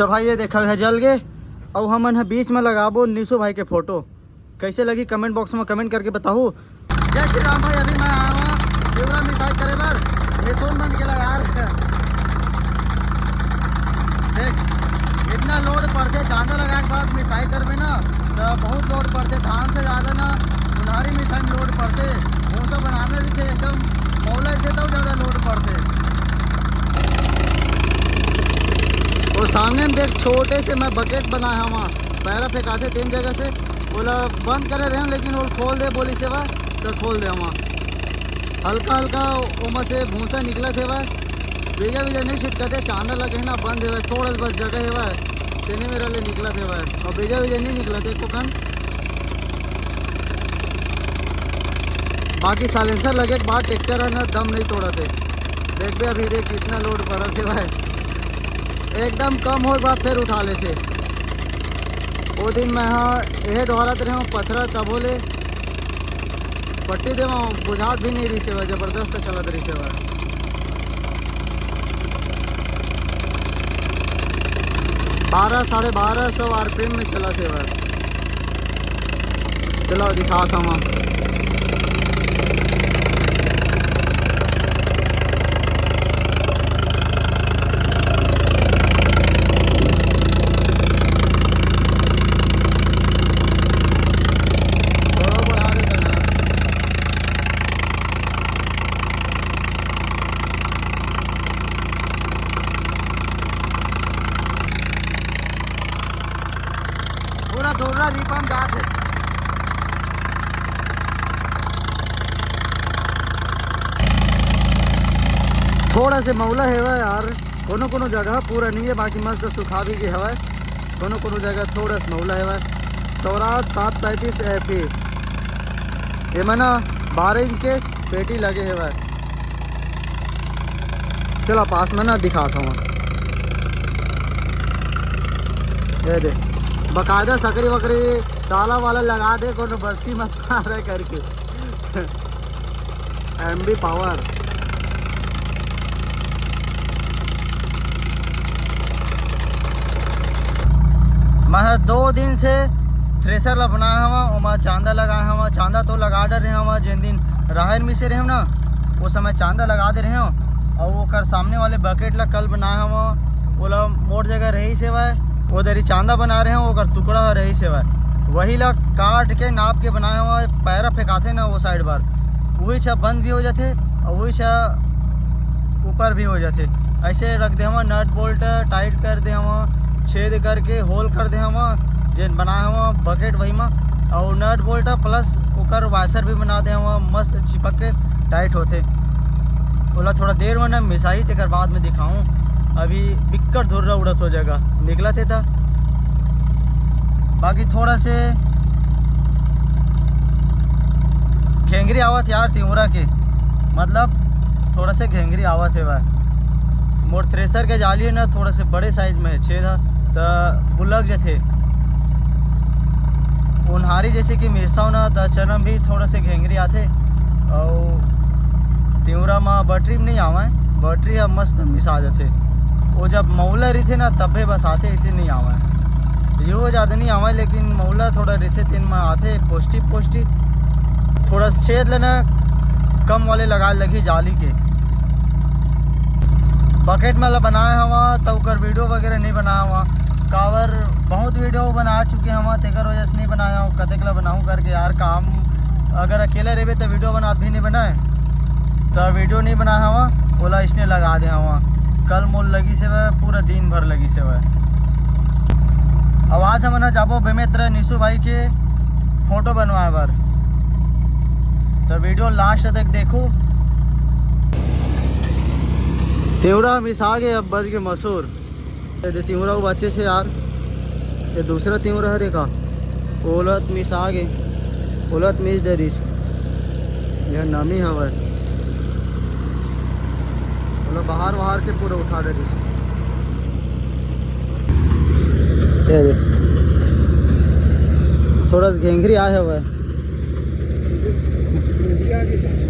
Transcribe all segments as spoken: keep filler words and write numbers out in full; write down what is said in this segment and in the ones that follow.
तो भाई, ये देखा है, जल गए। और हमन ह बीच में लगाबो निशु भाई के फोटो। कैसे लगी, कमेंट बॉक्स में कमेंट करके बताओ। जय श्री राम भाई, अभी मैं आया हूँ तिवरा मिसाई करे बर। ये कौन बन गेला यार? देख, इतना लोड पड़ते, चांदा लगाए के बाद मिसाई करबे ना, तो बहुत लोड पड़ते। धान से ज़्यादा ना उन्हारी मिसाई में लोड पड़ते। भूसा बनाने रहिथे, एकदम मौला रहिथे, तब ज़्यादा लोड पड़ते। वो सामने में देख, छोटे से मैं बकेट बनाया हवा, पैरा फेंकाथे तीन जगह से। ओला बंद करे रहे, लेकिन वो खोल दे बोली सेवा, तो खोल दे हवा। हल्का हल्का ओमा से भूसा निकलत हेवय। बीजा बीजा नहीं छिटकते, चांदा लगे ना, बंद हेवय, थोड़ा बस जगह हेवय, तेने मेरा ले निकलत हेवय। और बीजा बीजा नहीं निकलते एको कन। बाकी साइलेंसर लगे के बाद ट्रैक्टर है ना, दम नहीं तोड़त हे। देखबे अभी देख कितना लोड पड़त हेवय, एकदम कम होए के बाद फिर उठा लेथे। वो दिन मैं हाँ यह डोहरत रहे हूँ पथरा, तभो ले पट्टी देवा बुझात भी नहीं रही सेवा, जबरदस्त चलत रही सेवा। बारह, साढ़े बारह सौ आरपीएम में चलत हेवय। चलो दिखात हवा। थोड़ा बढ़ा देता ना। पूरा धुर्रा रिपन जात हे। थोड़ा से मौला हेवय यार, कोनो कोनो जगह पूरा नहीं है, बाकी मस्त सुखा भी गए हवय। कोनो कोनो जगह थोड़ा से मौला हेवय। स्वराज सात पैंतीस एफ ई, एमा ना बारह इंच के पेटी लगे हेवय। चलो पास में ना दिखात हूँ। ये दे, बकायदा सकरी वकरी ताला वाला लगा दे, कोनो बस की मत मारे करके। MB power. मैं ह दो दिन से थ्रेसर ला बनाए हवा, ओमा चांदा लगाए हवा। चांदा तो लगा डरे हवा, जेन दिन राहेर मिसे रहे ना, वो समय चांदा लगा दे रहे हो। और ओकर सामने वाले बकेट ला कल बनाए हवा, ओला मोर जगह रही सेवा, वो दरी चांदा बना रहे हो, ओकर टुकड़ा ह रही सेवा, वही ला काट के नाप के बनाए हवा। पैरा फेंकाथे ना वो साइड बार, वही छा बंद भी हो जाथे और वही छा ऊपर भी हो जाथे। ऐसे रख दे हवा, नट बोल्ट टाइट कर दे हवा, छेद करके होल कर दे हवा, जेन बनाए हवा बकेट वही मा, और नट बोल्ट प्लस ओकर वाशर भी बना दे हवा, मस्त चिपक के टाइट होथे। ओला थोड़ा देर में ना मिसाई, तेकर बाद में दिखाऊं। अभी बिक्कट धुर्रा उड़त हो जाएगा, निकलत हे त। बाकी थोड़ा से घेंघरी आवत यार तिवरा के, मतलब थोड़ा से घेंघरी आवत हे भाई। मोर थ्रेसर के जाली है ना, थोड़ा से बड़े साइज में है, छेद ह, त बुलक जथे। उन्हारी जैसे कि मिसव ना, त चना भी थोड़ा से घेंघरी आथे। और तिवरा मा बैटरी में नहीं आवे, बैटरी अब मस्त मिसा जाथे। वो जब मौला रहिथे ना, तबे बस आथे, ऐसे नहीं आवे। यो ज़्यादा नहीं आवे, लेकिन मौला थोड़ा रहिथे, तेन मा आथे पोस्टी पोस्टी। थोड़ा छेद लेना कम वाले लगा लगी जाली के। बकेट में ला बनाए हवा, त ओकर वीडियो वगैरह नहीं बनाए हवा। काबर बहुत वीडियो बना चुके हवा, तेकर वजह से नहीं बनाया हूँ। कतेक ला बनाऊँ करके यार, काम अगर अकेले रहबे त वीडियो बनात भी नहीं बनाए, त वीडियो नहीं बनाए हवा, ओला इसने लगा दे हवा। कल मोल लगी से वह, पूरा दिन भर लगी से वह। अब आज हमन ह जाबो बेमित्र निशु भाई के फोटो बनवाए बर, त वीडियो लास्ट तक देखो। तिवरा मिसा गे, अब बज गे मसूर। ये दे तिवरा वो बचे से यार, ये दूसरा तिवरा हरे का, ओलत मिस आ गे, ओलत मिस डरिस, यह नमी हवय, ओला बाहर बाहर के पूरा उठा डरिस। ये दे, थोड़ा सा घेंघरी आए हवय।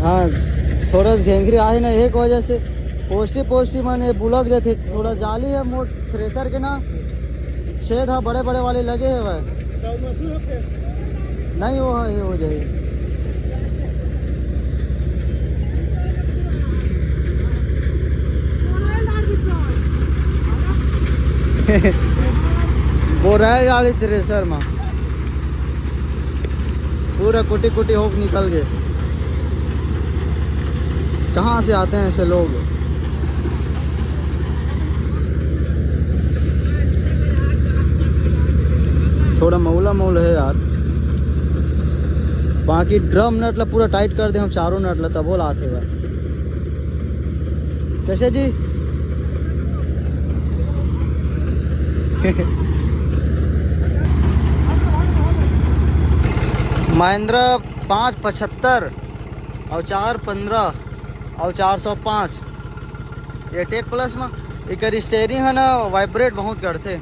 हाँ, थोड़ा सा घेंघरी आए ना, एक वजह से पोस्टी पोस्टी माने बुलक जाथे। थोड़ा जाली है मोर थ्रेसर के ना, छेद ह बड़े बड़े वाले लगे हे भाई। नहीं, वो है, ये हो जाए। बोराए वाली थ्रेसर में पूरा कुटी कुटी होके निकल गए। कहाँ से आते हैं ऐसे लोग? थोड़ा मौला मौल है यार। बाकी ड्रम नट ला पूरा टाइट कर दे हम, चारों नट ला, तबो ला आथे बा। कैसे जी? महिंद्रा पाँच पचहत्तर और चार पंद्रह और चार सौ पाँच, ये टेक प्लस में एकर स्टेयरिंग है ना, वाइब्रेट बहुत करथे।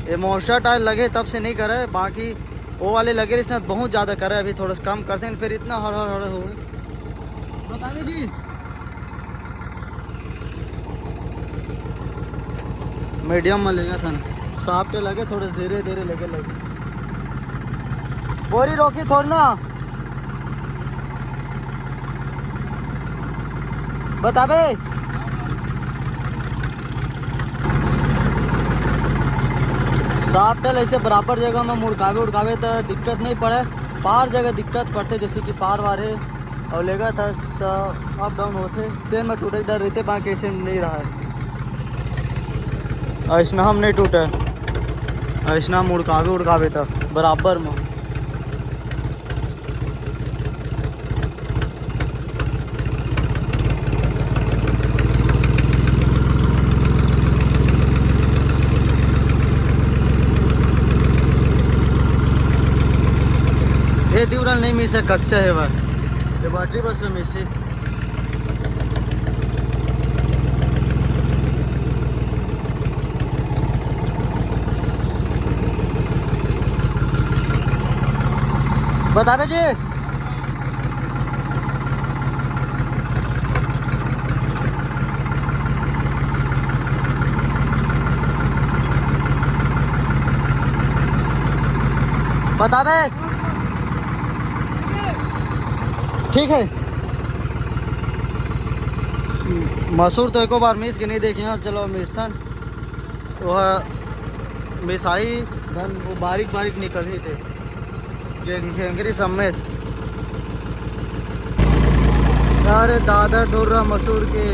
ये मॉन्स्टर टायर लगे तब से नहीं करे, बाकी वो वाले लगे रहिस ना, बहुत ज़्यादा करे। अभी थोड़ा सा कम करते हैं, फिर इतना हर हर हर हो। बताने जी, मीडियम में लेगा था ना, साफ्ट लगे, थोड़े धीरे धीरे लेके लगे। बोरी रोकी थोड़ी ना, बताबे। साफ्ट ऐसे बराबर जगह में मुड़कावे उड़कावे त दिक्कत नहीं पड़े। पार जगह दिक्कत पड़थे, जैसे कि पार वार है और लेगा था त अप डाउन होथे, तेन में टूटे के डर रहते, बाकी ऐसे नहीं रहा है। ऐसना हम नहीं टूटे, ऐसना मुड़कावे उड़कावे त बराबर में। ये दिवरा नहीं मिसे, कच्चा है भाई, ये बैटरी बस में मिसे। बताबे जी। बताबे। ठीक है। मसूर तो एको बार मिस के नहीं देखे हैं। चलो मिस्थन, वह मिसाई धन वो बारीक बारीक निकल ही थे, गे-, घेंघरी समेत। अरे दादा, डोरा मसूर के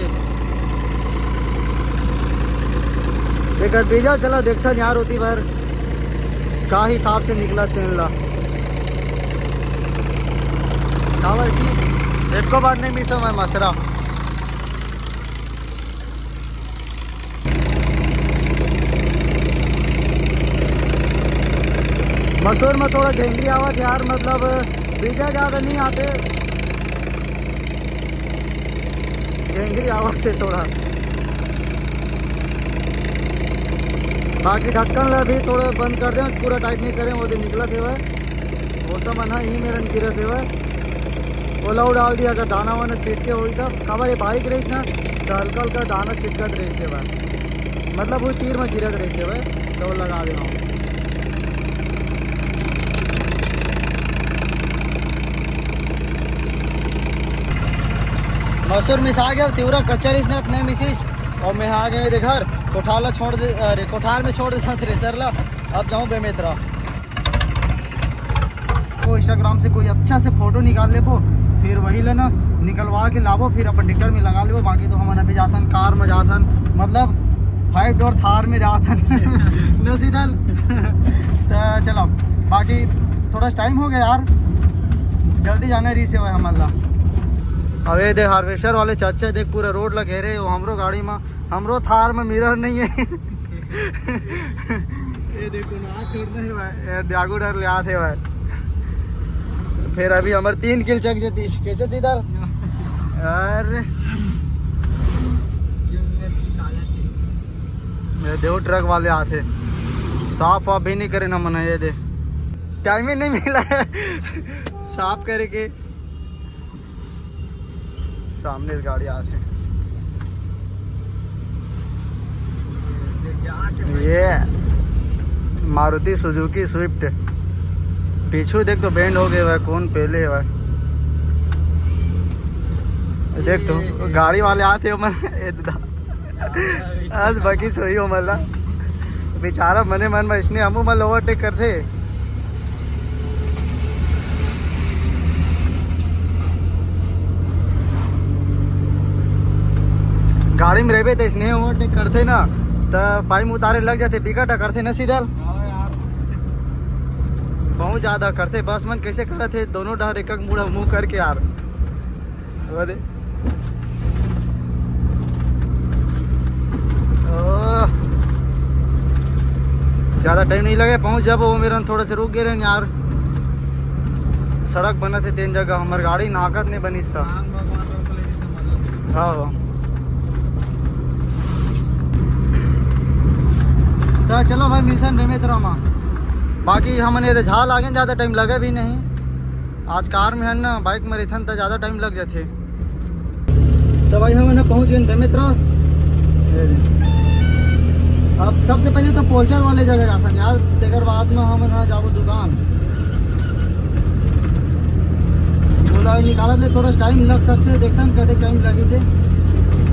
एकर बीजा चला देखथन यार, ओती भर का हिसाब से निकला तेन ला। काबर कि एको बार नहीं मिसो मैं मसरा। मसूर में थोड़ा घेंघरी आवत यार, मतलब बीजा ज़्यादा नहीं आते, घेंघरी आवत है थोड़ा। बाकी ढक्कन ला भी थोड़ा बंद कर दें, पूरा टाइट नहीं करें, वो तो निकलत हेवय, वो सब मन ही मेरन गिरत हेवय। ओला डाल दिया, अगर दाना वाना छिटके होई त, काबर ये बारीक रहिस ना, त हल्का हल्का दाना छिटकत रहिस हेवय, मतलब वो तीर में गिरत रहिस हेवय, त वो लगा देना। मसूर मिसा गया, तिवरा कच्चा रहिस ना, नहीं मिसिस, और मैं आ गए मेरे घर, कोठार ला छोड़ दे, अरे कोठार में छोड़ देता थ्रेसर ला, अब जाऊँ बेमेतरा। को Instagram से कोई अच्छा से फोटो निकाल लेबो, फिर वही लेना निकलवा के लाबो, फिर अपन ट्रैक्टर में लगा लेबो। बाकी तो हमन अभी जाथन कार में जाथन, मतलब फाइव डोर थार में जाथन न सीधल। तो चलो, बाकी थोड़ा टाइम हो गया यार, जल्दी जाना रहिस हे भाई हमन ला। अब ये देख हार्वेस्टर वाले चाचा देख पूरा रोड ला घेरे हे, वो हमरो गाड़ी में, हमरो थार में मिरर नहीं है। ये देखो ना, हाथ छोड़ना है भाई। ये आगू डर ले आथे भाई। फिर अभी हमर तीन किल चक जतीस, कैसे सीधा? अरे ये देखो ट्रक वाले आथे, साफ वाफ भी नहीं करे ना मन, ये दे टाइम ही नहीं मिला है साफ करे के। सामने गाड़ी आथे। ये मारुति सुजुकी स्विफ्ट, पीछू देख तो बेंड हो गए हुआ, कौन पहले हुआ। देख तो गाड़ी वाले आते हो मन, ए दादा, आज बाकी सोई हो मला। बेचारा मने मन में इसने हमू मन ओवरटेक करते। गाड़ी में रहबे त इसने ओवरटेक करते ना, त पाइम उतारे लग जाते, बिकट करते ना सीधा। हाँ यार। बहुत ज्यादा करते, बस मन कैसे करत हे दोनों डहर एक एक मुड़ा मुंह करके यार। वो दे। ओ, ज्यादा टाइम नहीं लगे, पहुंच जाबो। वो मेरा थोड़ा सा रुक गए रहे यार, सड़क बनत हे तेन जगह, हमार गाड़ी नाकत नहीं बनिस था। हाँ, हाँ। तो चलो भाई, मिलथन बेमेतरा मा। बाकी हमन ये झाल आगे, ज्यादा टाइम लगे भी नहीं। आज कार में है ना, बाइक में रहिथन त ज्यादा टाइम लग जाथे। तो भाई, हमन ह पहुंच गए बेमेतरा। अब सबसे पहले तो पोस्टर वाले जगह जाथन यार, तेकर बाद में हमन ह जाबो दुकान। बोला निकालत ले थोड़ा टाइम लग सकते, देखथन कते टाइम लगी थे,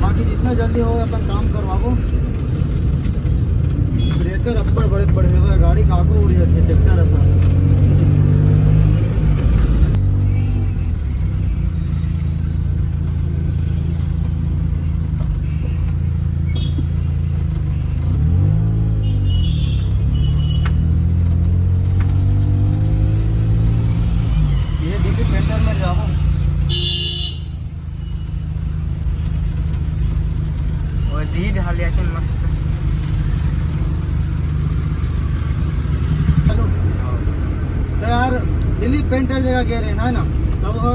बाकी जितना जल्दी हो अपन काम करवाबो। ब्रेकर अब्बड़ बड़े बड़े हवय, गाड़ी काको उड़ जाथे, ट्रैक्टर असन। ये दिल्ली पेंटर में जाओ। वो दीद हालिया के मस्त। चलो। तो यार, दिलीप पेंटर जगह गए रहे ना, है ना? तो वो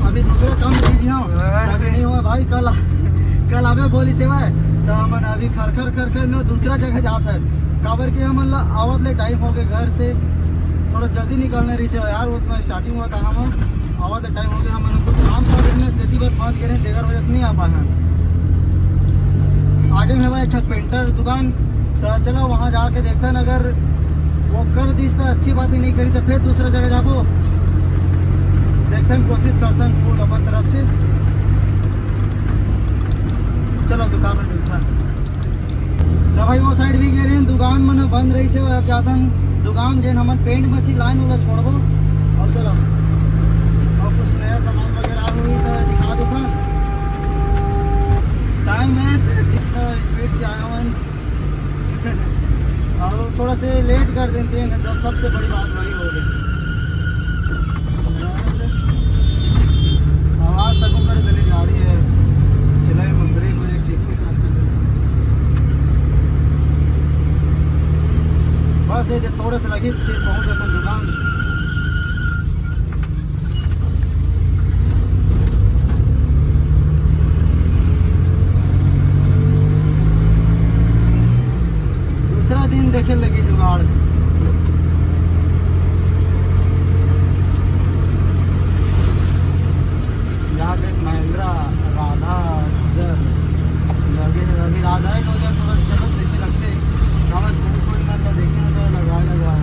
अभी दूसरा काम कीजिए, हाँ। हाँ। अभी नहीं हुआ भाई, कल आ-, कल आवे बोली से भाई, तो हमन अभी खर खर खर खर में दूसरा जगह जात है। काबर के हमन ला आवत ले टाइम हो गए घर से, थोड़ा जल्दी निकलना रही से यार, वो तो स्टार्टिंग हुआ था हम। आवा तो टाइम हो गया, हमन कुछ काम कर रहे हैं, तेती बर पहुंच गए हैं, तेकर वजह से नहीं आ पाए हैं। आगे में हमारे एक ठो पेंटर दुकान, तो चलो वहाँ जाके देखते हैं, अगर वो कर दिस तो अच्छी बात ही, नहीं करी तो फिर दूसरा जगह जाबो, देखते हैं, कोशिश करते हैं फुल अपन तरफ से। चलो दुकान में मिलते हैं। तो भाई वो साइड भी गए रहे हैं, दुकान मन बंद रही से, अब जाथन दुकान जेन हमन पेंट मशीन लाइन वाला छोड़बो। और चलो, और कुछ नया सामान वगैरह होई तो दिखा देथन। टाइम वेस्ट, इतना स्पीड से आया हूँ। और थोड़ा से लेट कर देते हैं ना, जो सबसे बड़ी बात वही हो गई। आवाज तक ऊपर इतनी गाड़ी है, सिलाई मंत्री को एक चीज। बस ये थोड़ा सा लगे, फिर पहुंच जाता दुकान। दूसरा दिन देखे लगी जुगाड़। यहाँ देख महिंद्रा, राधा, गुजर, लगे, अभी राधा ही लोग हैं, थोड़ा चलो कैसे लगते। कहाँ कोई, कोई ना, ना देखे ना, तो लगा, लगा।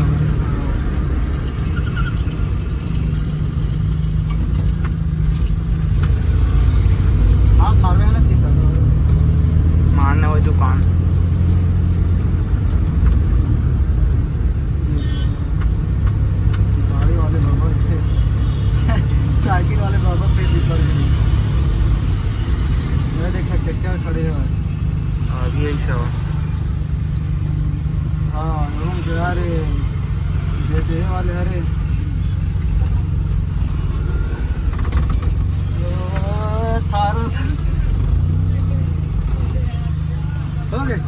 हाथ मारवे ना सीधा। मारने वो दुकान। गाड़ी वाले बाबा इतने, साइकिल वाले बाबा पे भी पड़ गए। मैं देखा ट्रैक्टर खड़े हैं। अभी यही सब। हाँ, हम जा रहे हैं। जैसे ये वाले, अरे। ओ, थारो। हो गए?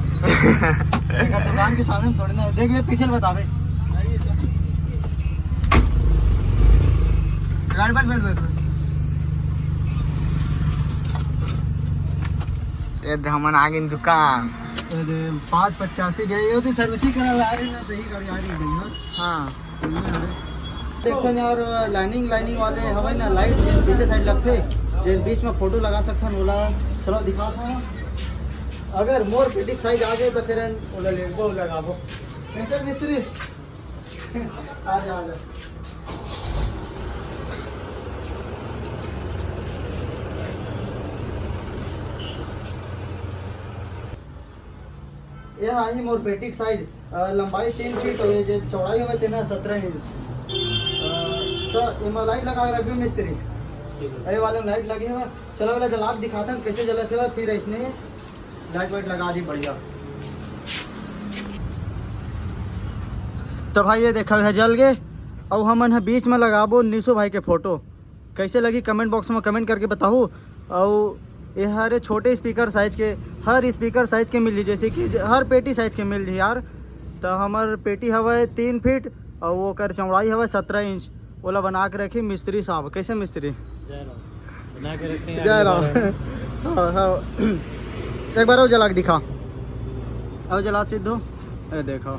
देखा, दुकान के सामने में थोड़ी ना है। देख, ये पीछे बता बे। बस, बस, बस, बस। ये दे हमन आ गए दुकान। ये दे पाँच पचासी गए, ये तो सर्विसिंग करा आ रही ना, तो ही गाड़ी आ रही है भैया। हाँ। देखते हैं यार, लाइनिंग, लाइनिंग वाले हमें ना लाइट पीछे साइड लगते, जेल बीच में फोटो लगा सकते हैं, बोला, चलो दिखा था। अगर मोर पेटी के साइज आ जाए तो फिर ओला लेबो, लगाबो। कैसे मिस्त्री? आ जा, आ जा। ये आही मोर पेटी के साइज, अ, लंबाई तीन फीट और ये जे चौड़ाई हवे तेन सत्रह इंच। अ, तो एमा लाइट लगा के रखबे मिस्त्री। ठीक है। ये वाले में लाइट लगे हवे। चलो, वाला जला के दिखाथन कैसे जलत हवे, फिर ऐसने लाइट वाइट लगा दी बढ़िया। तो भाई, ये देखा है, जल गए। अब हमन ह बीच में लगाबो निशु भाई के फोटो। कैसे लगी, कमेंट बॉक्स में कमेंट करके बताहू। और ये हरे छोटे स्पीकर साइज के, हर स्पीकर साइज के मिल जाही, जैसे कि ज-, हर पेटी साइज के मिल जाही यार। तो हमर पेटी हवे तीन फीट और ओकर चौड़ाई हवे सत्रह इंच। ओला बना के रखी मिस्त्री साहब। कैसे मिस्त्री? जय राम। बना के रखे हैं जय राम। हाँ, हाँ। एक बार और जला के दिखा। और जला सिद्धू, ए देखो,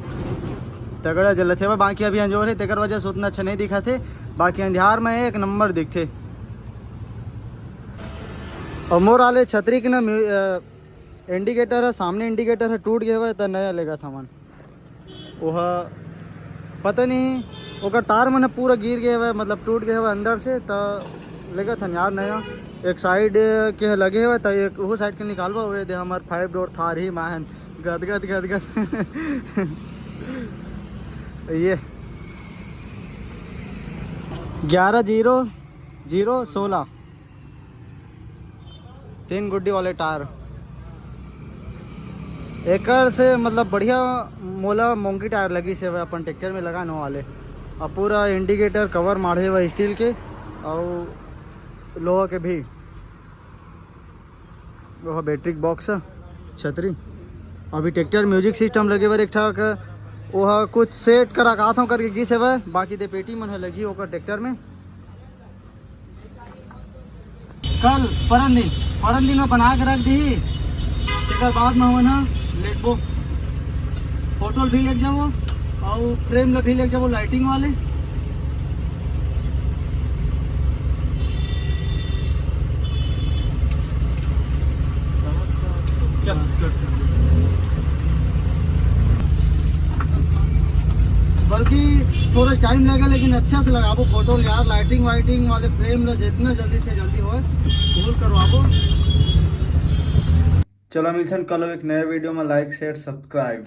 तगड़ा जलत हे, बाकी अभी अंजोर है, तेकर वजह से उतना अच्छा नहीं दिखत हे, बाकी अंधियार में एक नंबर दिखथे। और मोर आले छतरी के ना म्यू-, अ, इंडिकेटर है, सामने इंडिकेटर है, टूट गए हुए, तो नया लेगत हमन। ओह पता नहीं, ओकर तार मन ह पूरा गिर गए हुए, मतलब टूट गए हुए अंदर से, तो लेगत हन यार नया। एक साइड के लगे हुए, तो एक वो साइड के निकालबा हुए दे, हमार फाइव डोर थार ही माहन गदगद गदगद। ये ग्यारह जीरो जीरो सोलह, तीन गुड्डी वाले टायर। एकर से मतलब बढ़िया मोला मोंगी टायर लगी से अपन ट्रैक्टर में लगाने वाले। और पूरा इंडिकेटर कवर माढ़े हुआ स्टील के और लोहा के भी। वो बैटरी बॉक्स, छतरी। अभी ट्रैक्टर म्यूजिक सिस्टम लगे बर एक ठा के, ओह कुछ सेट करा का था करके गिस हवय, बाकी दे पेटी मन ह लगी ओकर ट्रैक्टर में। कल परन दिन, परन दिन में बना के रख दी, तेकर बाद में हमन ह लेगबो, फोटो भी लेके जाबो और फ्रेम ला भी लेके जाबो लाइटिंग वाले। बल्कि थोड़ा टाइम लगे, लेकिन अच्छा से लगाबो फोटो यार, लाइटिंग वाइटिंग वाले फ्रेम ला जितना जल्दी से जल्दी होए, फुल करवाबो। चलो मिलथन कल एक नया वीडियो में, लाइक शेयर सब्सक्राइब।